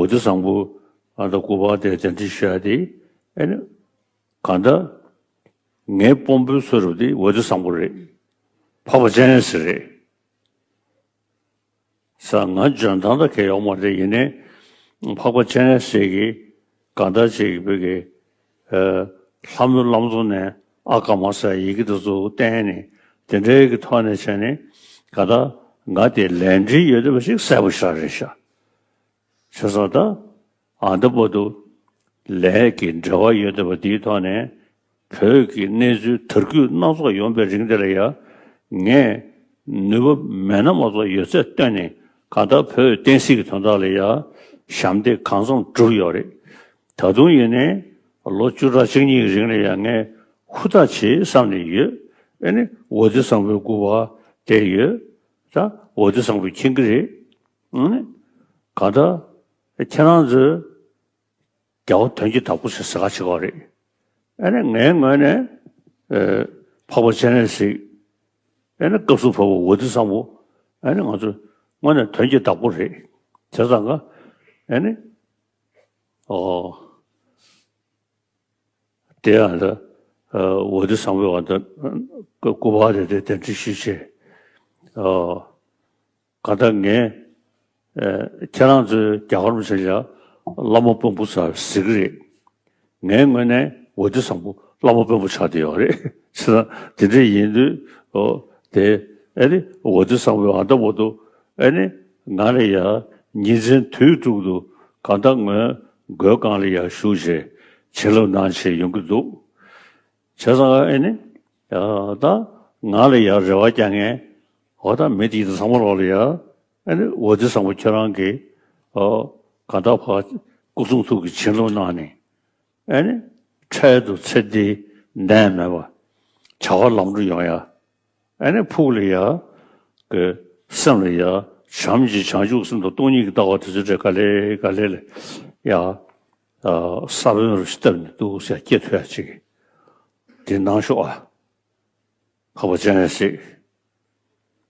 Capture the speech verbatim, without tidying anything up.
ཝ་ཏི་བཟང་པོ་ཨ་ད་སྐུ་པར་དེ་གདན་འདྲེན་ཞུ་ཡ་དེ་ཨེ་ནི་གང་ལྟར་ངའི་དཔོན་པོའི་ཚོད་རུབ་དེ་ཝ་ཏི་བཟང་པོ་རེད། འཕགས་པ་སྤྱན་རས་གཟིགས་རེད། ས་ང་འཇོན་ཐང་ད་གས་ཡོག་མ་རེད། ཡིན་ནའི་འཕགས་པ་སྤྱན་རས་གཟིགས་ཀྱིས་གང་ལྟར་ཅིག་བོད་ཀྱི་ཨ་ལྷ་མོའི་བླ་མཚོ་ནས་ཨ་ཀ་མ་ཟེར་ཡི་གེ་དེ་ཚོ་བསྟན་ནས་དེ་འདྲའི་གི་ཐོག་ནས་བྱས་ནས་གང་ལྟར་ང་དེ་ལས་འབྲེལ་ཡོད་བསྡད་པ་ཞིག་གསལ་པོ་ཞེ་དྲག་རེད་ཤག་བྱས་ཙང་ད་ཨ་ད་བར་དུ་ལས་ཀྱི་འབྲེལ་བ་ཡོད་བསྡད་པ་འདིའི་ཐོག་ནས་བོད་ཀྱི་གནས་ཚུལ་དར་རྒུད་སྣ་ཚོགས་ཡོང་པའི་རིང་དེ་ལ་ཡ་ངས་ནུས་པ་མེད་ན་མ་གཏོགས་ཡོད་ཚད་བཏོན་ནས་གང་ལྟར་བོད་བསྟན་སྲིད་ཀྱི་དོན་དག་ལ་ཡ་ཞབས་འདེགས་གང་འཚམ་བསྒྲུབས་ཡོད་རེད། ད་དུང་ཡིན་ནའི་ལོ་བཅུ་ཕྲག་གཅིག་གཉིས་ཀྱི་རིང་ལ་ཡ་ངས་ཧུར་ཐག་བྱེད་བསམ་ནས་ཡོད། ཨེ་ནི་ཝ་ཏི་བཟང་པོའི་སྐུ་པར་དེ་ཡོད། ད་ཝ་ཏི་བཟང་པོས་མཁྱེན་གྱི་རེད། ཨེ་ནི་གང་ལྟར་ཁྱེད་རང་ཚོས་རྒྱལ་བ་དོན་གྱི་བདག་པོ་ཞེས་ཟེར་ག་བྱེད་ཀྱི་རེད། ཨེ་ནི་ངའི་ངོས་ནས་ཨེ་འཕགས་པ་སྤྱན་རས་གཟིགས། ཨེ་ནི་སྐབས་སུ་བབ་པ་ཝ་ཏི་བཟང་པོ། ཨེ་ནི་ང་ཚོ་དངོས་གནས་དོན་གྱི་བདག་པོ་རེད། བྱས་ཙང་ཀ་ཨེ་ནི་ཨོ། དེ་ཡང་ད་ཝ་ཏི་བཟང་པོའི་བར་དུ་སྐུ་པར་དེ་དེ་གདན་འདྲེན་ཞུས་བྱས། གང་ལྟར་ངས་ཁྱེད་རང་ཚོའི་རྒྱ་གར་མི་ཚོ་ལ་བླ་མ་དཔོན་པོ་ཟེར་ཟེར་གི་རེད། ངའི་ངོས་ནས་ཝ་ཏི་བཟང་པོ་བླ་མ་དཔོན་པོ་ཆགས་བསྡད་ཡོད་རེད། བྱས་ཙང་དེ་འདྲ་ཡིན་དུས་ཨོ་དེ་ཨེ་ནི་ཝ་ཏི་བཟང་པོའི་ཨ་ད་བར་དུ་ཨེ་ནི་ང་ལ་ཡ་ཉིན་མཚན་དུས་དྲུག་ཏུ་གང་ལྟར་ངའི་སྒོ་སྒང་ལ་ཡ་བཞུགས་བྱས་བྱིན་རླབས་གནང་བྱས་ཡོང་གི་འདུག་བྱས་ཙང་ཨེ་ནི་ད་ང་ལ་ཡ་རེ་བ་རྒྱག་མཁན་འོ་ད་མི་དེ་ཚང་མ་ལོག་ལ་ཡ་ཨེ་ནི་ཝ་ཏི་བཟང་པོ་ཁྱེད་རང་གིས་ཨོ་གང་ལྟར་ཕར་སྐུ་གསུང་ཐུགས་ཀྱི་བྱིན་རླབས་གནང་ནས། ཨེ་ནི་འཕྲལ་དུ་ཚེ་འདི་ནད་མེད་པ། བྱ་བ་ལམ་འགྲོ་ཡོང་ཡ། ཨེ་ནི་ཕུགས་ལ་ཡ་གི་སེམས་ལ་ཡ་བྱམས་ཀྱི་བྱང་ཆུབ་སེམས་དང་སྟོང་ཉིད་ཀྱི་ལྟ་བ་དེ་ཚོ་འདྲ་ག་ལེ་ག་ལེ་ལ་ཡ་ས་བོན་རུ་ཞིག་བཏབ་ནས་འདུག་ཟེར་སྐྱེ་ཐུབ་ཡ་ཅིག་དེ་གནང་ཤོག་ཨ། འཕགས་པ་སྤྱན་རས་གཟིགས།